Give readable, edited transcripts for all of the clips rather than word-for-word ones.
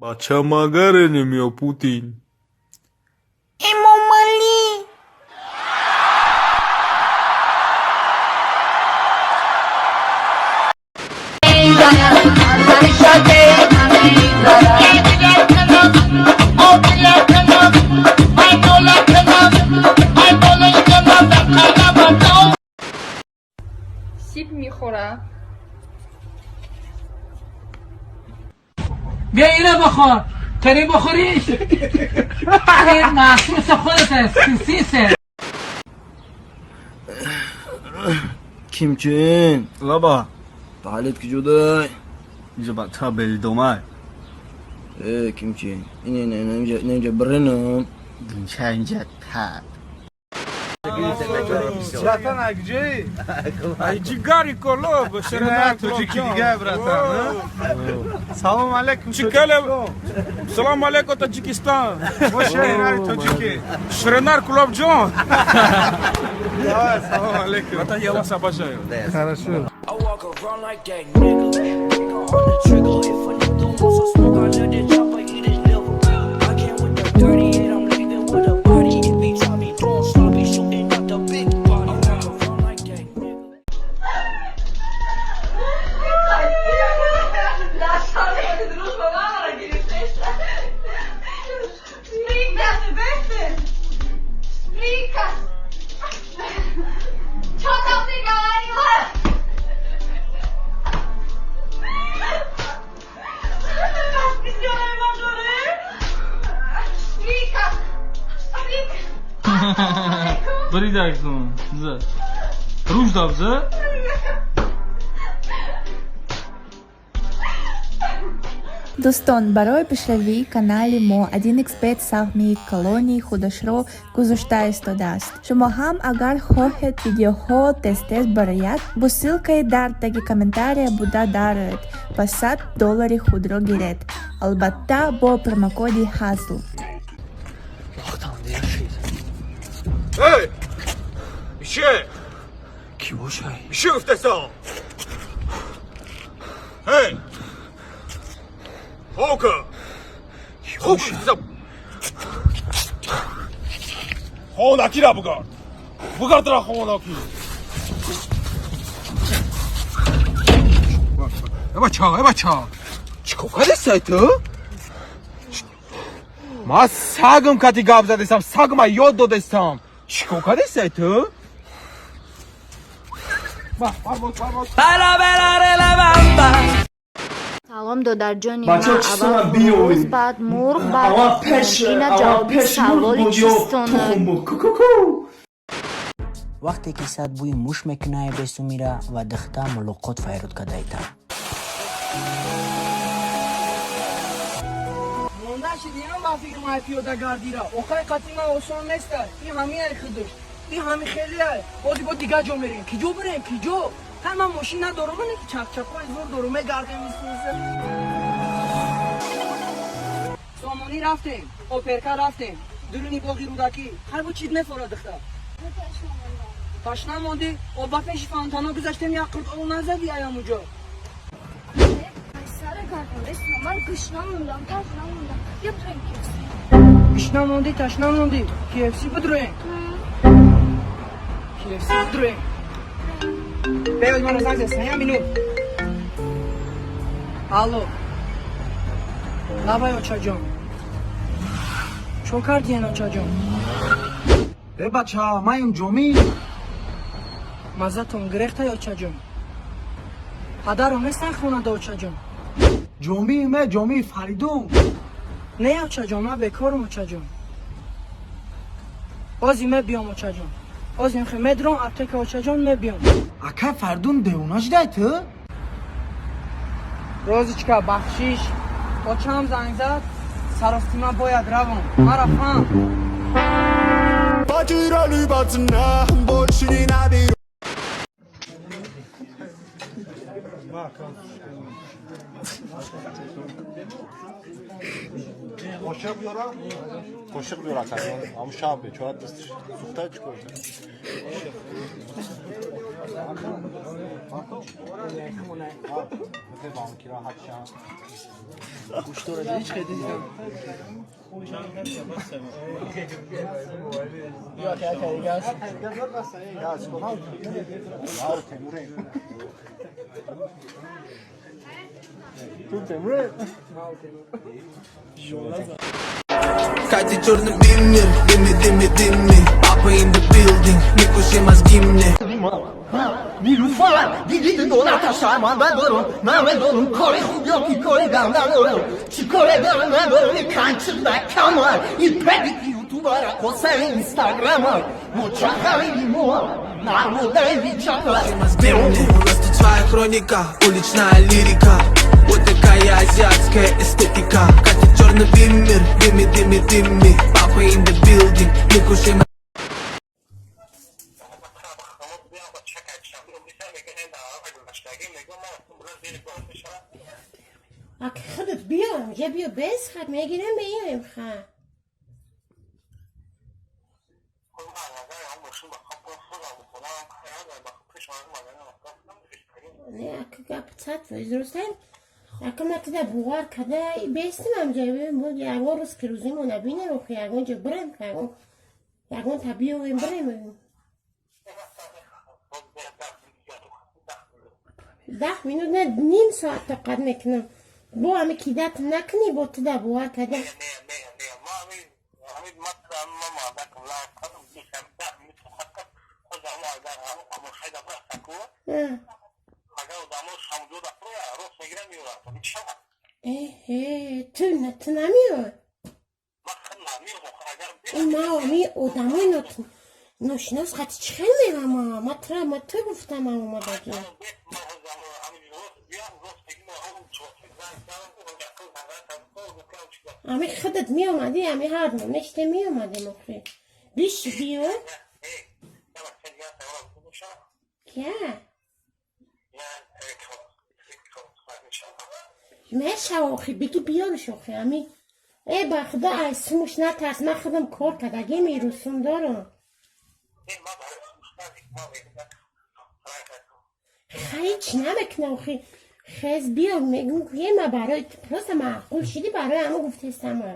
Бача, магаренем ё Путин? Эмомалӣ. Сиб мехӯра. بیا اینو بخور، تری بخوریش، این مخصوص خودت است، سیسه. Кимчин. Лаба. Таҳлид ки ҷудай. Инҷа бача белдомай. Э, Кимчин. Ин ин ин инҷа ин инҷа бринам. Динча инҷа та. Братан, а где? Ай ҷигари колоб. Тоҷики дига, братан. Салом алейкум. Чикале. Салом алейкум, Таҷикистон. Мо шеринари тоҷики. Шренар Кулобҷон. Давай, салом алейкум. Братан, я вас обожаю. Хорошо. I walk around like that nigga. Finger on the trigger. If a nigga wants some smoke, I let it chopper eat his liver. I came with the 38, I'm leaving with a body. If he try me doing sloppy, shooting out the big body. I walk around like that nigga. Бридай кун, руш дабза. Дӯстон, барои пешравии канали мо 1xBet саҳми калони худашро гузошта истодааст. Шумо ҳам агар хоҳед, видеоҳо тез-тез барояд, бо ссылкаи дар таги комментария буда дароед ва 100 доллари худро гиред. Албатта, бо промокоди ХАЗЛ. Эй! Ише! Ки бошай? Ише гуфтасам! Эй! Хока! Хока гуфтасам! Хонакира бугард! Бугардра хонаки! Э, бача, э, бача. Чӣ кор кардесай ту? Ман сагм кати гап задесам, сагма ёд додестам. Чӣ кор кардесай ту? Салом, додарҷони Бачаҳо, ман. чистона Аввал биёвед. хурӯз, баъд мурғ, баъд Аввал пеш, ина аввал ҷавоби пеш мурғ саволи буд ё чистона. тухм буд? Ку-ку-ку. Вақте ки сад бӯи муш мекунае бесумира ва дихта мулоқот файрод кардайта. Монда шидинам ба фикр май пиёда гардира. Охай қати ман осон неста. И ҳамиай худаш. И ҳами хелиай. Бози бо дига ҷо мерем. Ки ҷо бирем? Ки ҷо? Ҳай, ман мошин надорам, мане ки чақчақҳои зур дорум, мегардем исуса. Сомонӣ рафтем, оперка рафтем, дуруни боғи Рӯдакӣ. Ҳай, бо чиз мефорад, духтар? Ташна мондӣ? Об ба пеши фонтано гузаштем, як қурт об назадӣ аямуҷо. Ман гушна мондам, ташна мондам. Бия бирем KFC. Гушна мондӣ, ташна мондӣ. KFC бидроем. KFC бидроем. Беёд, мана занг зад, я минут. Алло. Лабай, очаҷон. Чо кардиен, очаҷон? Э, бача, маем ҷомӣ. Маззатон гирехтай, очаҷон? Падаром нестан хонада, очаҷон? Ҷомии ме, ҷомии Фаридун. Не, очаҷон, ман бекорам, очаҷон. Ози мебиём, очаҷон. Ози мехе медром аптека, очаҷон, мебиём. Акай Фаридун девона шидай ту? Розичка, бахшиш. Очам занг зад, саростима бояд равам. Мара фаҳм. Потеряли пацана, больше не наберу. Қошиқ биёра, қошиқ биёра, акаҷон. Ҳамун шаб бечора дастиш сӯхта, чӣ кор. Гӯштора дидӣ, чӣ хел дидам? Ё ака, дига аст. Катит черный биммер, дыми, дыми, дыми. Папа in the building, мекуши мозги мне. نیلوفر دیدی دولت شما ندارم، نمیدونم کاری خوب یا کی کاری دم ندارم، چی کاری دارم ندارم. کنچ نکمر این پدی یوتیوبر قصر اینستاگرام مچخری مو نرموده بیچاره. У нас тут своя хроника, уличная лирика. Вот такая азиатская эстетика. Катит черный биммер, дыми, дыми, дыми. Папа in the building, мекуши. Ак худат биём, я биё без хат мегирем, меоем ха. Не, ак гап цат рустан. Ака ма туда бовар када бестим амҷа буд ягон рӯз кирӯзимо набинем, охи ягон ҷо бирем, ягон ягон та биёвем, бирем. 10 минут не, ним соат тоқат мекунам. Бо ами кидат накунӣ, бо туда бовар када. Эҳе, ту намеоӣ? Ма ами одамои ношинос қати чӣ хел мерама? Ма тура ма ту гуфтам омадагӣ. Ами худат меомадӣ, ами ҳар неште меомадем охи. Биши биё. Кя? Мешава охи, бигӣ биёрш охи, ами. Э, ба худо, ай сумуш натарс, ман худам кор кардагим, ирусум дорам. Хай, чӣ намекунам охи. Хез биё, мегум ки ма барои просто маъқул шидӣ, барои ҳамо гуфтестама.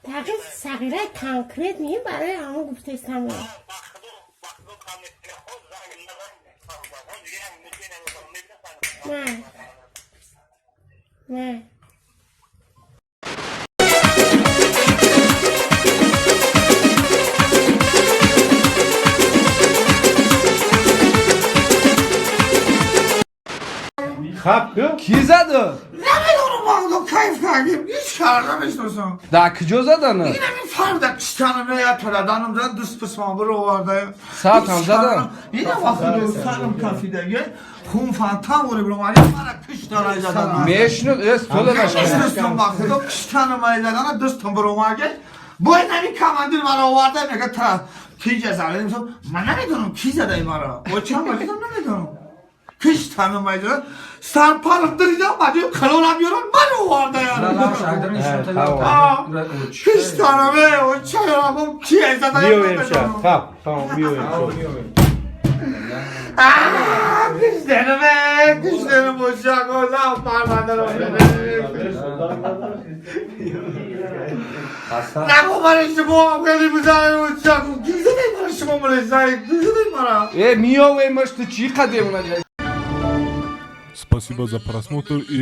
Тағир сағираи конкрет меи, барои ҳамо гуфтестама. Не. Не. Хаб ки зада? نمیدونم با کیف کردیم، هیچ کار نمیشناسم. Дар куҷо задан? این همین فرد کشتنم یا تردنم زدن، دوست پسمان برو آورده. ساعت هم زدن؟ این وقتی دوستانم کافیده یه خون فانتان وری برو ولی مرا کشتن زدن. Мешнуд эс тола. نمیشناسم با خدا، کشتنم زدن، دوستم برو اومده با این همین کماندیر مرا آورده، میگه تا کی زده. من نمیدونم کی زده این مرا با چند بار نمیدونم کشتنم زدن، سرپرم دریدم بعد کلونم بیارن من آورده. کشتنمه و چرا کی زده. میایم شب خب تمام میایم. کشتنمه کشتنم و شاگولم پرونده رو نگو برای شما خیلی بزنه و شاگول کی زده برای شما ملزایی کی زده مرا. Э, миёвемаш, ту чӣ қадем? Спасибо за просмотр и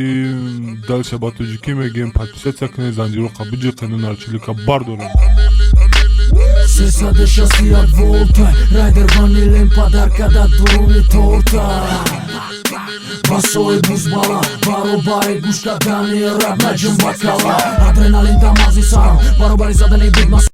дальше ба тоҷикӣ мегӯем: подписаться кунед, занҷироқа биҷиқену нарчилика бардорем. 361 волта райдер ванилем падаркада дуруни торта басои бузбала баробари гӯш кардани раб наҷим бакала адреналин дамази сарам баробари задани бигмас.